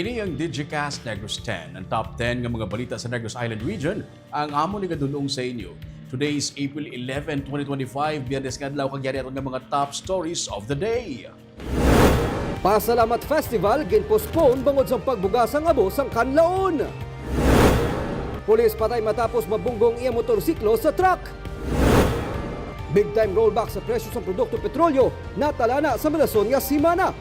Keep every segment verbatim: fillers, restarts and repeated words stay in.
Ini ang Digicast Negros ten, ang top ten nga mga balita sa Negros Island Region, ang amo ni kadulong sa inyo. Today is April eleven, twenty twenty-five, Biyernes nga adlaw, kag yari aton nga mga top stories of the day. Pasalamat Festival ginpostpone bangod sa pagbuga sang abo sang kanlaon. Pulis patay matapos mabunggo ang iya motorsiklo sa truck. Big time rollback sa presyo sang produkto petrolyo natalana sa madason nga semana.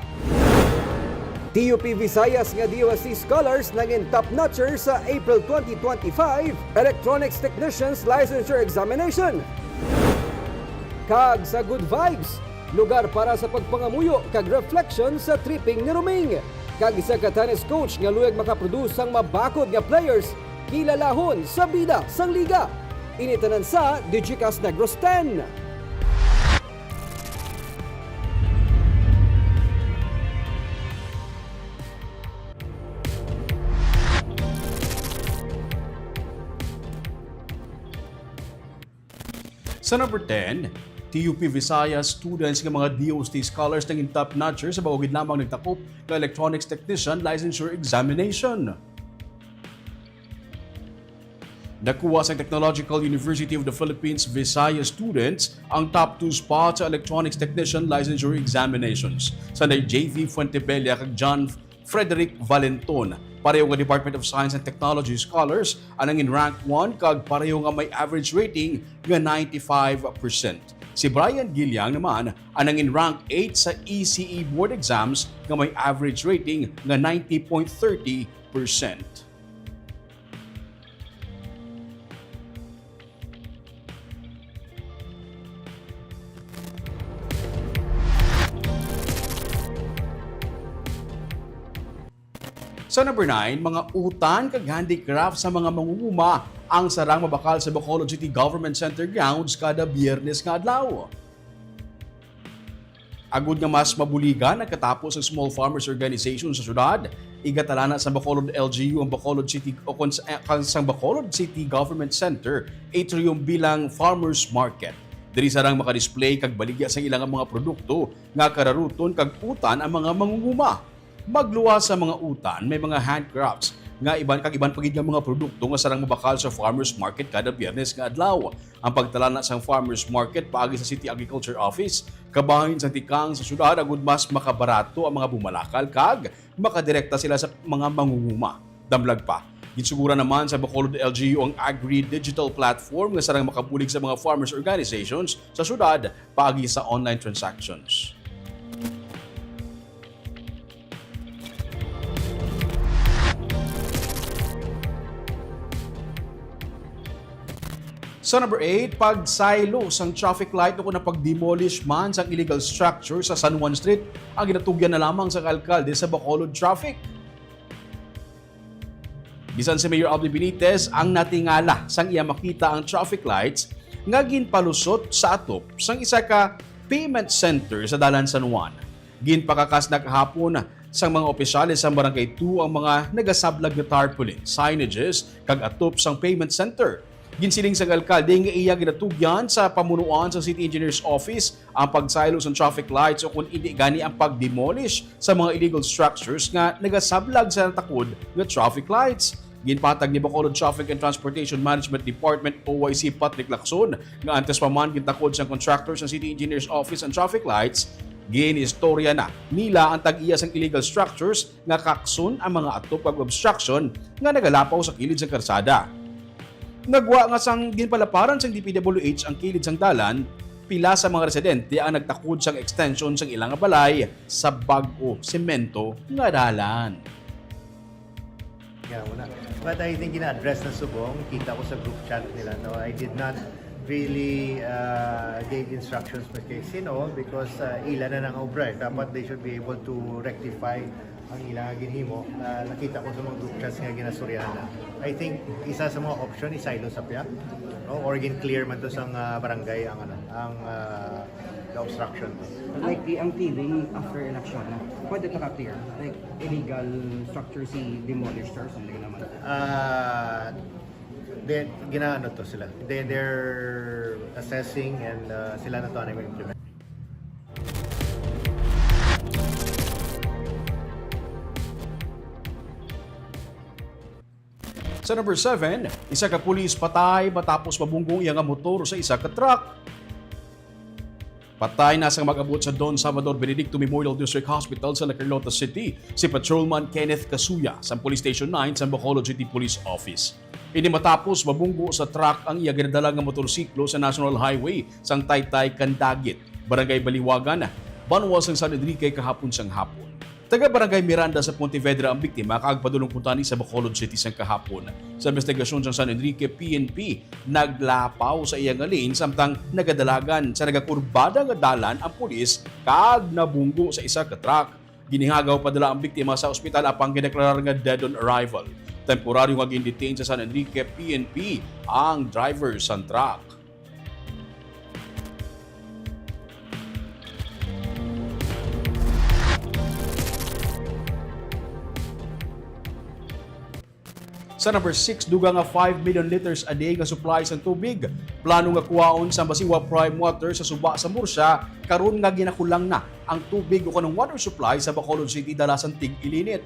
T U P Visayas nga D O S T scholars nangin top-notcher sa April twenty twenty-five Electronics Technicians Licensure Examination. Kag sa Good Vibes, lugar para sa pagpangamuyo kag reflection sa tripping ni Roming, kag isa ka tennis coach nga luyag makaproduce sang mabakod nga players kilalahon sa bida sang liga. Ini tanan sa Digicast Negros ten. Sa number ten, T U P Visayas students nga mga D O S T scholars nangin top-notcher sa bag-o gid lamang nagtakop nga Electronics Technician Licensure Examination. Nakuha sa Technological University of the Philippines Visayas students ang top two spot sa Electronics Technician Licensure Examinations, sanday J V Fuentebella kag John Frederick Valenton. Pareho nga Department of Science and Technology scholars ang nangin rank one kag pareho nga may average rating nga ninety-five percent. Si Brian Giliang naman ang nangin rank eight sa E C E board exams nga may average rating nga ninety point thirty percent. Sa number nine, mga utan kag handicraft sa mga mangunguma ang sarang mabakal sa Bacolod City Government Center grounds kada Biyernes nga adlaw. Agud nga mas mabuligan ang katapo sang small farmers organization sa syudad, igatalana sang Bacolod L G U ang Bacolod City o kon sa, eh, kang sang Bacolod City Government Center Atrium bilang farmers market. Diri sarang makadisplay kag baligya sang ilang mga produkto nga kararuton kag utan ang mga mangunguma. Magluwas sa mga utan, may mga handcrafts nga iban kag iban pa gid nga mga produkto nga sarang mabakal sa farmers market kada Biyernes nga adlaw. Ang pagtalana sang farmers market paagi sa City Agriculture Office kabahin sang tikang sa syudad agud mas makabarato ang mga bumalakal kag makadirekta sila sa mga mangunguma. Damlag pa, ginsuguran naman sa Bacolod L G U ang agri-digital platform nga sarang makabulig sa mga farmers organizations sa syudad paagi sa online transactions. Sa number eight, pagsaylo sang traffic light o kon ang pag-demolish man sang illegal structure sa San Juan Street ang ginatugyan na lamang sang alkalde sa Bacolod Traffic. Bisan si Mayor Albee Benitez ang natingala sang iya makita ang traffic lights nga ginpalusot sa atop sang isa ka payment center sa Dalan San Juan. Ginpakakas na kahapon sang mga opisyales sang Barangay two ang mga nagasablag nga tarpaulin, signages, kag atop sang payment center. Ginsiling sang alkalde nga iya ginatugyan sa pamunuan sa City Engineer's Office ang pagsaylo sang traffic lights o kon indi gani ang pag-demolish sa mga illegal structures nga nagasablag sa natakod nga traffic lights. Ginpatag ni Bacolod Traffic and Transportation Management Department, O Y C, Patrick Lacson nga antes pa man gintakod sang contractor sa City Engineer's Office ang traffic lights, ginistorya na nila ang tag-iya sang illegal structures nga kakson ang mga atop kag obstruction nga nagalapaw sa kilid sang karsada. Nagwa nga sang ginpalaparan sang D P W H ang kilid sang dalan, pila sa mga residente ang nagtakod sang extension sang ilang balay sa bag-o semento nga dalan. Yeah, wala. But I think gina-address na subong, kita ko sa group chat nila, no? I did not really uh, gave instructions pa kay sino because uh, ila na nang obra eh. Dapat they should be able to rectify ang ilang ginhimo. Uh, nakita ko sa mga group chats nga ginasuryahan na. I think isa sa mga option is silo sa piya, no? Or gin-clear man to sa uh, barangay ang ano, ang uh, the obstruction. Like, ang feeling after election, no? Pwede to ka-clear? Like, illegal structure si demolished or something naman? Ah, then, ginaano to sila. They, they're assessing and uh, sila na to ang implement. Sa number seven, isa ka pulis patay matapos mabunggo ang iya nga motor sa isa ka truck. Patay na sang mag-abot sa Don Salvador Benedicto Memorial District Hospital sa La Carlota City si Patrolman Kenneth Casuya sang Police Station nine sa Bacolod City Police Office. Ini matapos mabunggo sa truck ang iya ginadala nga motorsiklo sa National Highway sang Taytay kan Dagit, Barangay Baliwagan, banwa sang San Enrique kahapon sang hapon. Taga Barangay Miranda sa Pontevedra ang biktima kag padulong kuntani sa Bacolod City sang kahapon. Sa investigasyon sang San Enrique P N P, naglapaw sa iya nga lane samtang nagadalagan sa nagakurbada nga dalan ang pulis kag nabunggo sa isa ka truck. Ginhagaw padala ang biktima sa ospital apang gideklarar nga dead on arrival. Temporaryo nga gin-detain sa San Enrique P N P ang driver sang truck. Sa number six, dugang nga five million liters a day nga supply sang tubig plano nga kuhaon sang Basiwa Prime Water sa suba sa Murcia, karon nga ginakulang na ang tubig ukon ang water supply sa Bacolod City dala sang tig-ilinit.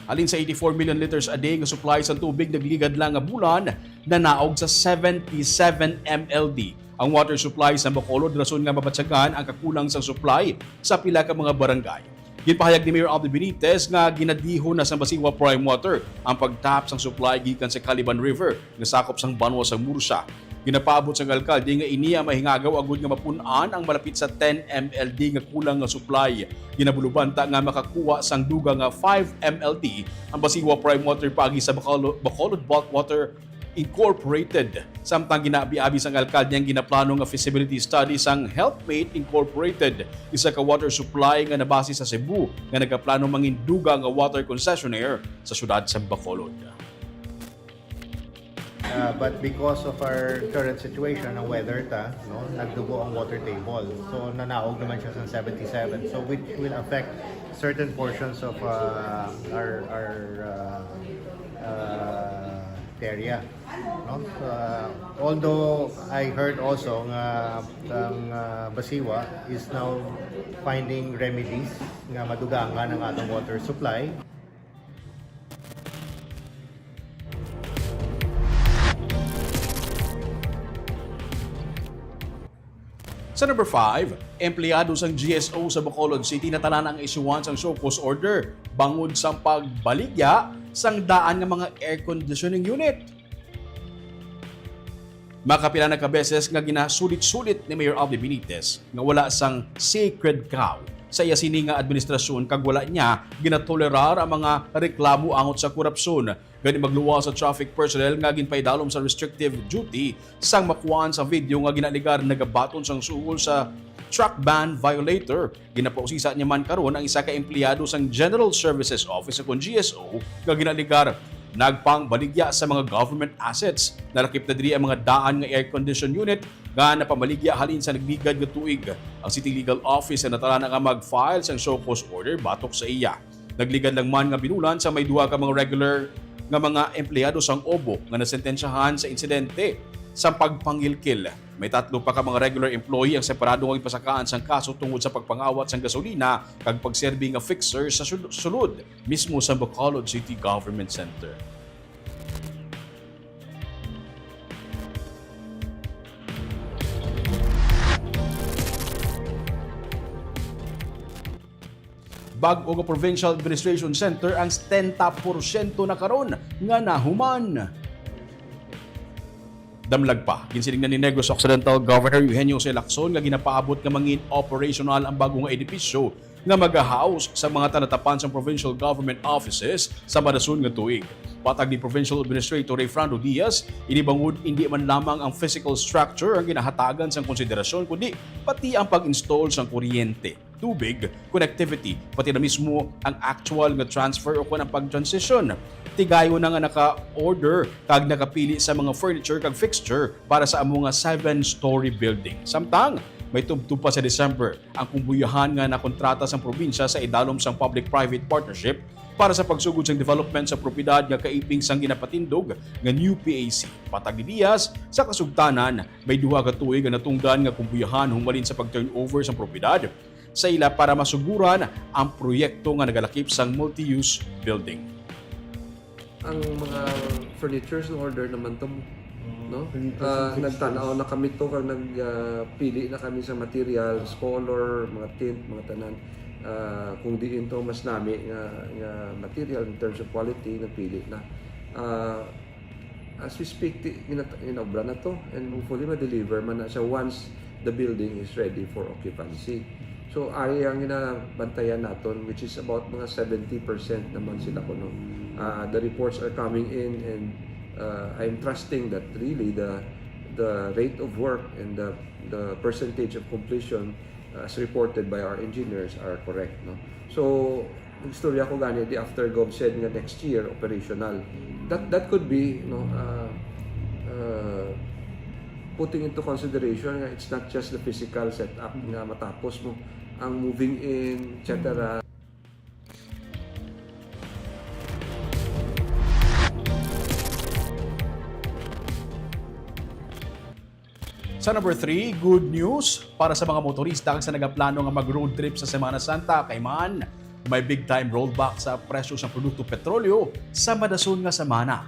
Halin sa eighty-four million liters a day nga supply sang tubig nagligad lang nga bulan, nanaog sa seventy-seven M L D ang water supply sa Bacolod, rason nga mabatyagan ang kakulang sang supply sa pila ka mga barangay. Ginpahayag ni Mayor Abdi Benitez nga ginadihon na sang Basiwa Prime Water ang pagtap sang supply gikan sa Caliban River nga sakop sang banwa sang Murcia. Ginapaabot sang alkalde nga ini ang mahingagaw agud nga mapun-an ang malapit sa ten M L D nga kulang nga supply. Ginabulubanta nga makakuha sang dugang nga five M L D ang Basiwa Prime Water paagi sa Bacolo-, Bacolod Bulk Water Incorporated. Samtang ginaabi-abi sang alkalde ang ginaplano nga feasibility study sang Helpmate Incorporated, isa ka water supply nga nabase sa Cebu nga nagaplano mangin dugang nga water concessionaire sa siyudad sa Bacolod. Uh, but because of our current situation, ang weather ta, no, nagdugo ang water table. So, nanaog naman siya sa seventy-seven. So, which will affect certain portions of uh, our, our uh, uh, area. No? Uh, although I heard also nga ang uh, Basiwa is now finding remedies nga madugangan ang atong water supply. Sa number five, empleyado sang G S O sa Bacolod City natalaan ang isyuhan sang show cause order bangod sang pagbaligya sang daan nga mga air conditioning unit. Makapila na ka beses nga ginasulit-sulit ni Mayor Abdi Benitez nga wala sang sacred cow sa iya sini nga administrasyon kag wala niya ginatolerar ang mga reklamo angot sa korupsyon. Gani magluwas sa traffic personnel nga ginpaidalom sa restrictive duty sang makuhaan sa video nga ginaalegar nagabaton sang suhol sa truck ban violator. Ginapausisa niya man karon ang isa ka empleyado sang General Services Office ukon G S O nga ginaalegar nagpangbaligya sa mga government assets. Nalakip na diri ang mga daan nga air condition unit nga napamaligya halin sa nagligad nga tuig. Ang City Legal Office ang natalaan nga mag-file sang show cause order batok sa iya. Nagligad lang man nga binulan sa may duha ka mga regular nga mga empleyado sang OBO nga nasentensyahan sa insidente sa pagpangilkil. May tatlo pa ka mga regular employee ang separado nga gipasakaan sang kaso tungod sa pagpangawat sang gasolina kag pagserbi nga fixer sa sul- sulod mismo sa Bacolod City Government Center. Bag-o nga Provincial Administration Center ang setenta porsyento na karon nga nahuman. Damlag pa, ginsiling na ni Negros Occidental Governor Eugenio Jose Lacson nga ginapaabot nga mangin operational ang bag-o nga edipisyo nga magahouse sa mga talatapan sa provincial government offices sa madason nga tuig. Patag ni Provincial Administrator Rayfrando Diaz, ini bangod indi man lamang ang physical structure ang ginahatagan sang konsiderasyon, kundi pati ang pag-install sang kuryente, tubig, connectivity, pati na mismo ang actual nga transfer o kon ang pag-transition. Tigayon na nga naka-order kag nakapili sa mga furniture kag fixture para sa amo nga seven-story building. Samtang may tubtob pa sa December ang kumbuyahan nga nakontrata sang probinsya sa idalom sang public-private partnership para sa pagsugod sang development sa propiedad nga kaiping sang ginapatindog nga new P A C. Patag ni Diaz, sa kasugtanan, may duha ka tuig ang natungdan nga kumbuyahan humalin sa pag-turnover sang propiedad sa ila para masuguran ang proyekto nga nagalakip sang multi-use building. Ang mga furnitures, in order naman to, no? Furnitures Ah, and nagtanaw fixtures. Na kami to, kag nag, ah, pili na kami sa materials, color, mga tint, mga tanan. Ah, kung diin to mas nami nga, nga material in terms of quality, nagpili na. Ah, as we speak, ti-, gina-, ginaobra na to, and hopefully ma-deliver man na siya once the building is ready for occupancy. So, ari ang ginabantayan naton, which is about mga seventy percent naman sila kuno. Ah, the reports are coming in, and, ah, I'm trusting that really the, the rate of work and the, the percentage of completion, uh, as reported by our engineers, are correct, no? So, istorya ko gani, di after GovSed nga next year, operational. That, that could be, no, uh, uh, putting into consideration nga it's not just the physical setup nga matapos mo, ang moving in, et cetera. Sa number three, good news para sa mga motorista kag sa nagaplano nga mag-road trip sa Semana Santa, kay man may big time rollback sa presyo sa produkto petrolyo sa madason nga semana.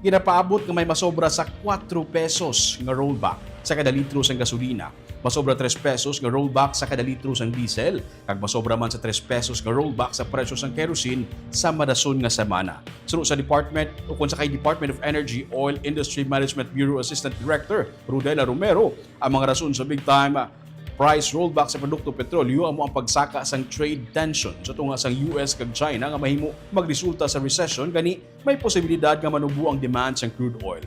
Ginapaabot nga may masobra sa kuwatro pesos nga rollback sa kada litro sang gasolina, masobra tres pesos nga rollback sa kada litro sang diesel, kag masobra man sa tres pesos nga rollback sa presyo sang kerosene sa madason nga semana. Suno sa department, ukon sa kay Department of Energy Oil Industry Management Bureau Assistant Director Rodela Romero, ang mga rason sa big time price rollback sa produkto petrolyo amo ang pagsaka sang trade tension sa tunga sang U S kag China nga mahimo magresulta sa recession, gani may posibilidad nga manubo ang demand sang crude oil.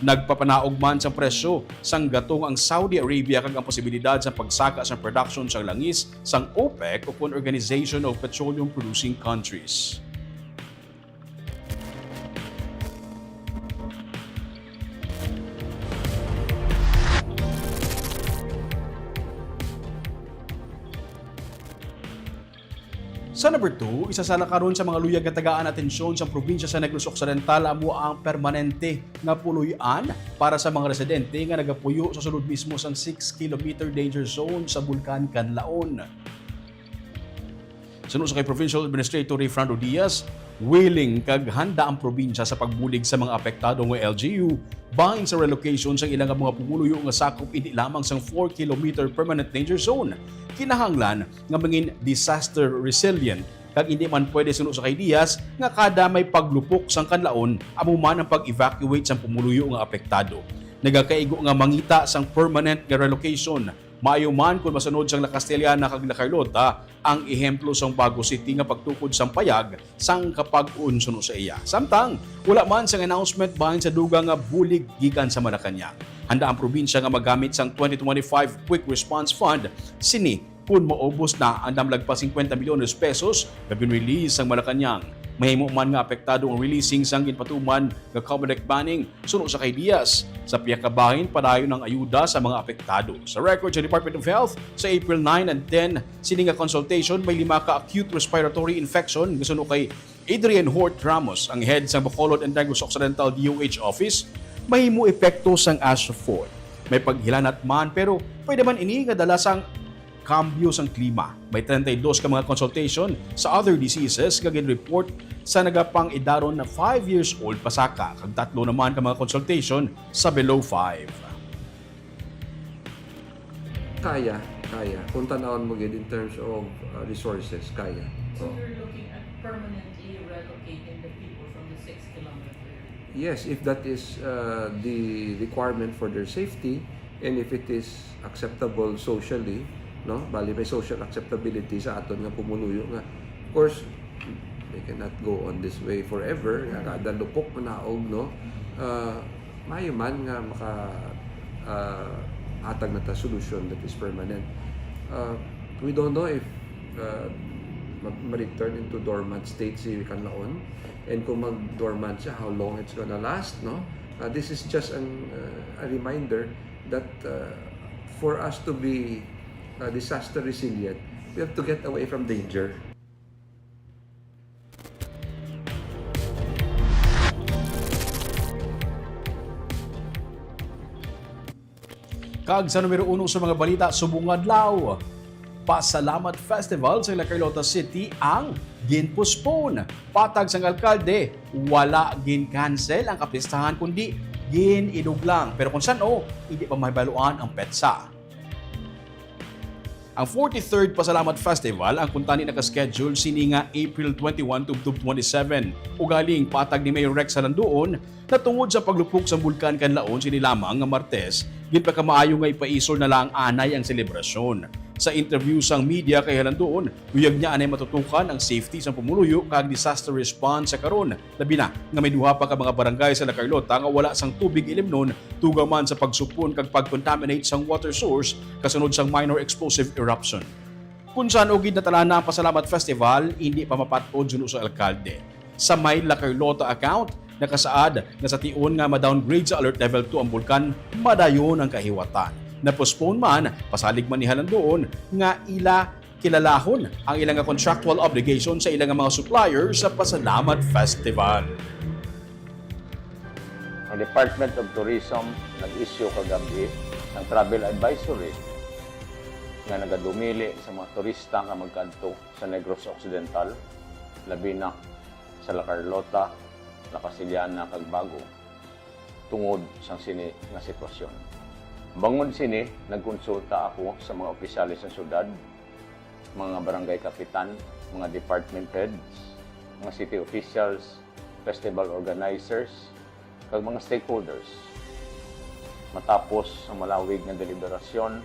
Nagpapanaog man sang presyo sang gatong ang Saudi Arabia kag ang posibilidad sang pagsaka sang production sang langis sang OPEC, ukon Organization of Petroleum Producing Countries. Sa number two, isa sala karon sa mga luyag nga tagaan atensyon sa probinsya sa Negros Occidental amo ang permanente nga puloy-an para sa mga residente nga nagapuyo sa sulod mismo sang six kilometer danger zone sa Bulkan Kanlaon. Suno sa kay Provincial Administrator Rayfrando Diaz, willing kag handa ang probinsya sa pagbulig sa mga apektado nga L G U bahin sa relocation sang ilang mga pumuluyo nga sakop indi lamang sang four kilometer permanent danger zone. Kinahanglan nga mangin disaster resilient, kag indi man pwede, suno sa kay Diaz, nga kada may paglupok sang Kanlaon, amo man ang pag-evacuate sang pumuluyo nga apektado. Nagakaigo nga mangita sang permanent nga relocation. Maayo man kon masunod sang La Castellana kag La Carlota ang ehemplo sang Bago City nga pagtukod sang payag sang kapag-on suno sa iya. Samtang wala man sang announcement bahin sa dugang nga bulig gikan sa Malacañang. Handa ang probinsya nga magamit sang twenty twenty-five Quick Response Fund sini kon maubos na ang damlag pa cincuenta milyones pesos nga ginrelease sang Malacañang. Mahimo man nga apektado ang releasing sang ginpatuman nga Comelec banning suno sa kay Diaz. Sa pihak ka bahin, padayon ang ayuda sa mga apektado. Sa record sa Department of Health, sa April nine and ten, sini nga consultation may lima ka acute respiratory infection nga suno kay Adrian Hort Ramos, ang head sang Bacolod and Negros Occidental D O H Office. Mahimo epekto sang Astra Forte. May paghilanat man, pero pwede man ini nga dala sang kambyo sang klima. May treinta y dos ka mga consultation sa other diseases nga gin-report sa nagapang-edaron na five years old pasaka, kag tatlo naman ka mga consultation sa below five. Kaya, kaya. Kung tanawon mo gid in terms of, uh, resources, kaya. So Oh. You're looking at permanently relocating the people from the six kilometer? Yes, if that is, uh, the requirement for their safety, and if it is acceptable socially, no? Bali, may social acceptability sa aton nga pumuluyo nga, of course, they cannot go on this way forever. Nga kada lupok manaog, no? Uh, maayo man nga maka, uh, hatag na ta solution that is permanent. Uh, we don't know if, uh, ma-, ma-return into dormant state si Kanlaon. And kung mag-dormant siya, how long it's gonna last, no? Uh, this is just an, uh, a reminder that, uh, for us to be, uh, disaster resilient, we have to get away from danger. Kag sa numero uno sa mga balita subong nga adlaw, Pasalamat Festival sa La Carlota City ang gin-postpone. Patag sang alkalde, wala gin-cancel ang kapistahan, kundi gin-idog lang. Pero kung san-o, hindi pa mahibaluan ang petsa. Ang forty-third Pasalamat Festival ang kuntani naka-schedule sini nga April twenty-one tubtob twenty-seven. Ugaling patag ni Mayor Rex Halanduon, na tungod sa paglupok sang Bulkan Kanlaon sini lamang nga Martes, ginpakamaayo nga ipaisol na lang anay ang selebrasyon. Sa interview sang media kay Halanduon, luyag niya anay matutukan ang safety sang pumuluyo kag disaster response sa karon, labi na nga may duha pa ka mga barangay sa La Carlota nga wala sang tubig ilimnon tuga man sa pagsupon kag pag-contaminate sang water source kasunod sang minor explosive eruption. Kun san-o gid natala na ang Pasalamat Festival, hindi pa mapat-od suno sa alkalde. Sa may La Carlota account, nakasaad nga sa tion nga ma-downgrade sa Alert Level two ang bulkan, madayon ang kahiwatan. Na-postpone man, pasalig man ni Halandoon, nga ila kilalahon ang ila nga contractual obligation sa ila nga mga supplier sa Pasalamat Festival. Ang Department of Tourism nag-issue kagabi ng travel advisory nga nagadumili sa mga turista nga magkadto sa Negros Occidental, labi na sa La Carlota, La Castellana, kag Bago, tungod sang sini nga sitwasyon. Bangod sini, nagkonsulta ako sa mga opisyales sa syudad, mga barangay kapitan, mga department heads, mga city officials, festival organizers, kag mga stakeholders. Matapos ang malawig nga deliberasyon,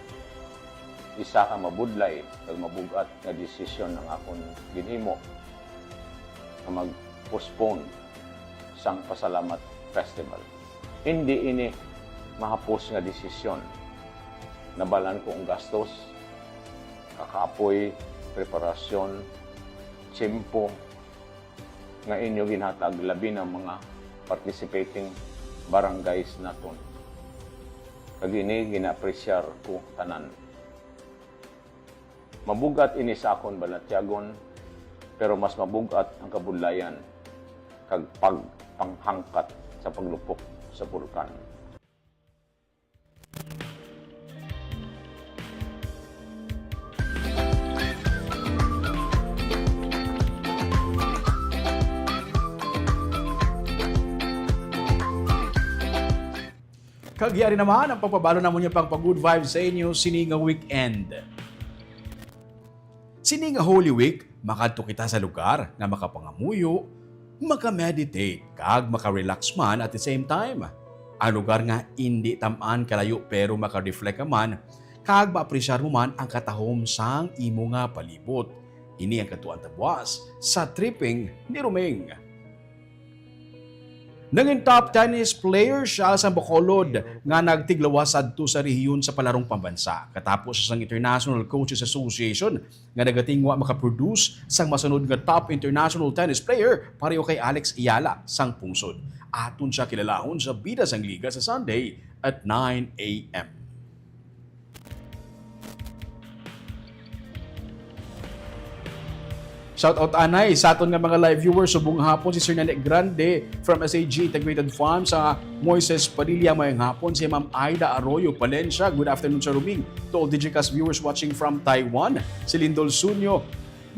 isa ka mabudlay kag mabug-at nga desisyon ang akon ginhimo nga mag-postpone sang Pasalamat Festival. Hindi ini mahapos nga desisyon. Nabalan ko ang gastos, kakaapoy, preparasyon, tiyempo nga inyo ginhatag, labi na mga participating barangays naton. Kag ini gina-apresyar ko tanan. Mabug-at ini sa akon balatyagon, pero mas mabug-at ang kabudlayan kag pagpanghangkat sa paglupok sa bulkan. Kag yari naman ang pagpabalo namon nga pagpa-good vibes sa inyo sini nga weekend. Sini nga Holy Week, makadto kita sa lugar nga makapangamuyo, maka-meditate, kag maka-relax man at the same time. Ang lugar nga indi tam-an kalayo pero maka-reflect ka man, kag maapresyar mo man ang katahom sang imo nga palibot. Ini ang kadtuan ta buas sa tripping ni Roming. Nangin top tennis player siya sa Bacolod nga nagtiglawas sadto sa rehiyon sa palarong pambansa. Katapos sang International Coaches Association nga nagatingwa makaproduce sang masunod nga top international tennis player pareho kay Alex Eala sang pungsod. Aton siya kilalahon sa Bida sang Liga sa Sunday at nine a m. Shout out anay sa aton nga mga live viewers. Subong nga hapon si Sir Nene Grande from S A G Integrated Farm, sa Moises Padilla, mayong hapon. Si Ma'am Aida Arroyo Palencia, good afternoon, Sir Roming. To all Digicast viewers watching from Taiwan, si Lindol Sunyo,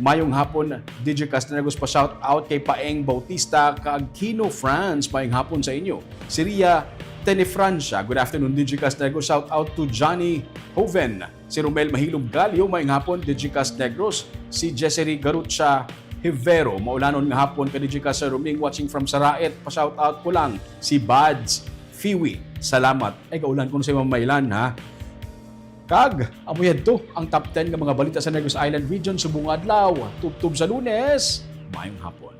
mayong hapon, Digicast Negros. Pa shout out kay Paeng Bautista kag Kino France, mayong hapon sa inyo. Si Ria Tenefrancia, good afternoon, Digicast Negros. Shout out to Johnny Hoven. Si Romel Mahilog Galio, mayong hapon, Digicast Negros. Si Jessary Garucha Hivero, maulanon nga hapon ka Digicast, Sir Roming, watching from Saraet. Pa-shout out ko lang si Bads Fiwi. Salamat. Ay, gaulan ko sa imong mailan, ha? Kag, amo yadto ang top ten nga mga balita sa Negros Island Region subong nga adlaw. Tubtob sa Lunes, mayong hapon.